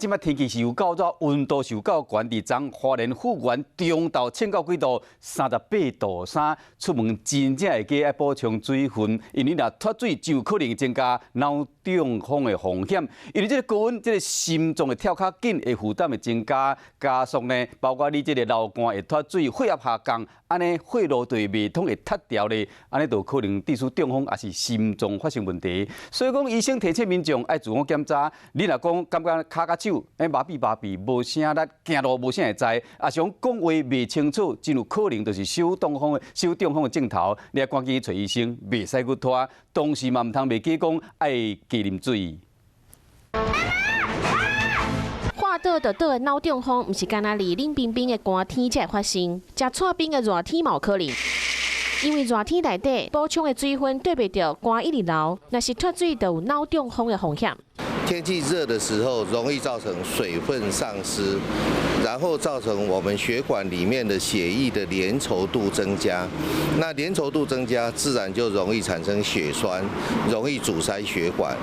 這擺天氣是有夠熱，溫度是有夠懸。佇昨花蓮富源中晝衝到幾度？38.3度，出門真正會記愛補充水分，因為若脫水就有可能增加腦中風的風險。因為這個高溫，這個心臟會跳較緊，會負擔會增加，加速呢，包括你這個流汗會脫水，血壓下降，按呢血路就會袂通會塞牢咧，按呢就可能致使中風，抑是心臟發生問題。所以講，醫生提醒民眾愛自我檢查。你若講感覺跤佮手麻痺麻痺，無啥力，行路無啥會知，抑是講講話袂清楚，真有可能就是小中風的症頭。你愛趕緊去揣醫生，袂使閣拖。同時嘛，毋通袂記講愛加啉水。話倒就倒的腦中風，毋是干焦佇冷冰冰的寒天才會發生，食蔡冰的熱天嘛有可能。因為熱天內底補充的水分對袂著汗一直流，若是脫水就有腦中風的風險。天氣熱的時候，容易造成水分喪失，然後造成我們血管裡面的血液的粘稠度增加。那粘稠度增加，自然就容易產生血栓，容易阻塞血管，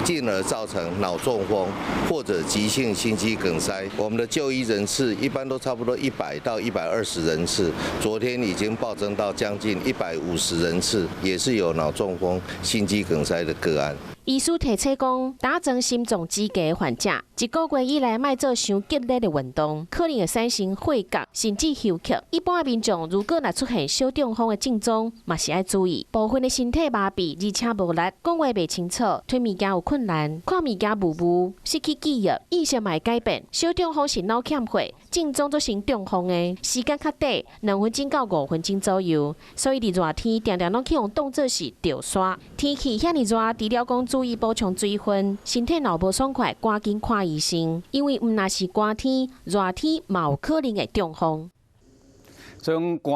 進而造成腦中風或者急性心肌梗塞。我們的就醫人次一般都差不多100到120人次，昨天已經暴增到將近150人次，也是有腦中風、心肌梗塞的個案。醫師提醒講，打裝心臟支架的患者，一個月以來莫做傷激烈的運動，可能會產生血壓，甚至休克。一般民眾如果若出現小中風的症狀，嘛是愛注意。部分的身體麻痺，而且無力，講話袂清楚，吞物件有困難，看物件霧霧，失去記憶，意識嘛會改變。小中風是腦欠血，症狀做先中風的，時間較短，2分鐘到5分鐘左右。所以佇熱天，定定攏去予當做是著沙。天氣遐爾熱，除了講注意補充水分，身體若無爽快，趕緊看醫生，因為毋但是寒天，熱天嘛有可能會中風。所以講寒